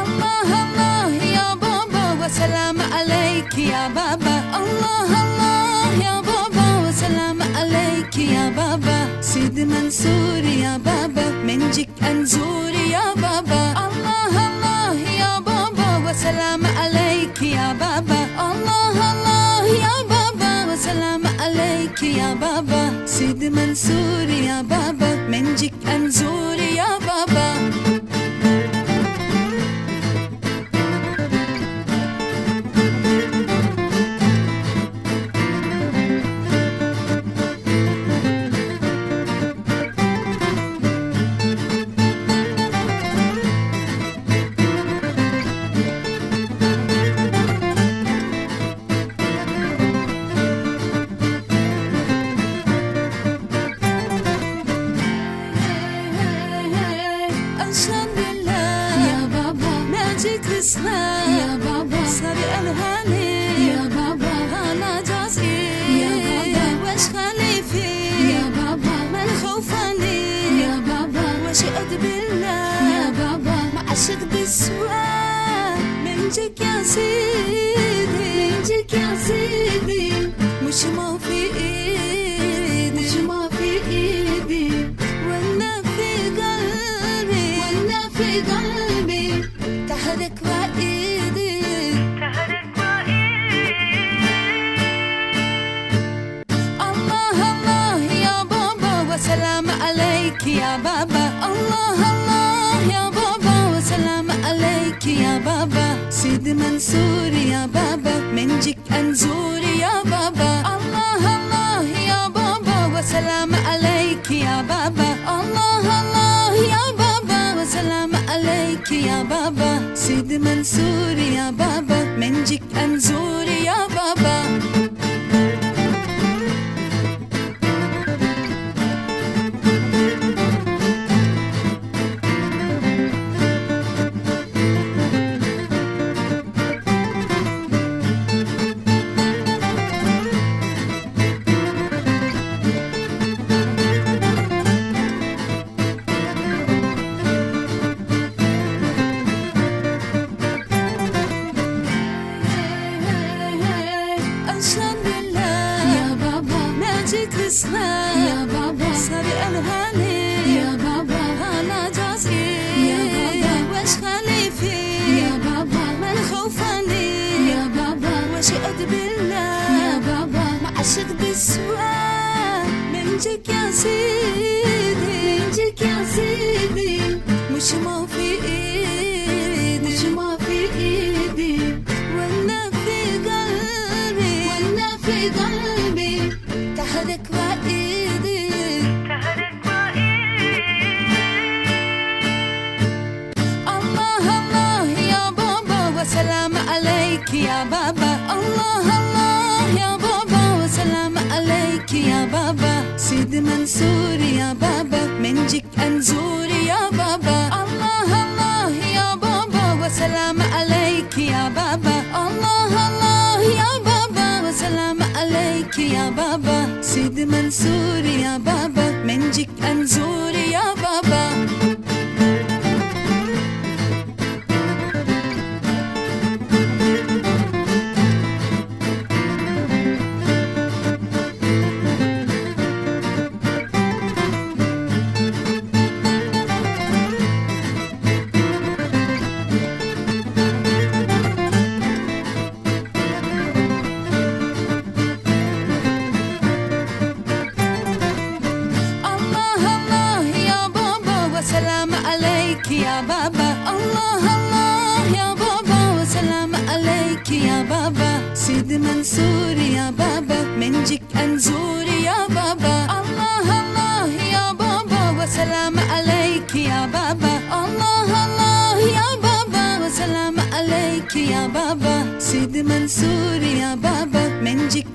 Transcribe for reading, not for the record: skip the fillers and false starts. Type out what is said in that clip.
الله الله يا بابا وسلام عليك يا بابا، الله الله يا بابا وسلام عليك يا بابا، سيدي منصور يا بابا من جيك أنزور يا بابا، الله الله يا بابا وسلام عليك يا بابا، الله الله يا بابا وسلام عليك يا بابا، سيدي منصور يا بابا من جيك أنزور يا بابا. أشهد بالله يا بابا، ناجيك رسلان يا بابا، صار الهاني يا بابا، أنا جازي يا بابا، واش خليفي يا بابا، من خوفاني يا بابا، واشهد بالله يا بابا، ما عشق بسوا من جيك يا سيدي، من جيك يا سيدي، مش ما في ايدي، مش ما في ايدي، ولا في قلبي، ولا في قلبي، تحرك وايدي، تحرك وإيدي. الله الله يا بابا وسلام عليك يا بابا، الله الله يا بابا وسلام عليك يا بابا، سيدي منصور يا بابا من جيك أنزور يا بابا، الله الله يا بابا وسلام عليك يا بابا، الله الله يا بابا وسلام عليك يا بابا، سيدي منصور يا بابا من جيك أنزور يا بابا. أشهد بالله يا بابا، ناجيك رسلان يا بابا، صار الهاني يا بابا، أنا جازي يا بابا، واش خليفي يا بابا، من خوفاني يا بابا، واشهد بالله يا بابا، ما عشق بسوا من جيك يا سيدي، من جيك يا سيدي، مش ما في ايدي، مش ما في ايدي، ولا في قلبي، ولا في قلبي، تحرك وايدي، تحرك وإيدي. الله الله يا بابا وسلام عليك يا بابا، الله الله يا بابا وسلام عليك يا بابا، سيدي منصور يا بابا من جيك أنزور يا بابا، الله الله يا بابا وسلام عليك يا بابا، الله الله يا بابا وسلام عليك يا بابا، سيدي منصور يا بابا من جيك أنزور يا بابا. الله الله يا بابا وسلام عليك يا بابا، الله الله يا بابا وسلام عليك يا بابا، سيدي منصور يا بابا من جيك أنزور يا بابا، الله الله يا بابا وسلام عليك يا بابا، الله الله يا بابا وسلام عليك يا بابا، سيدي منصور يا بابا من جيك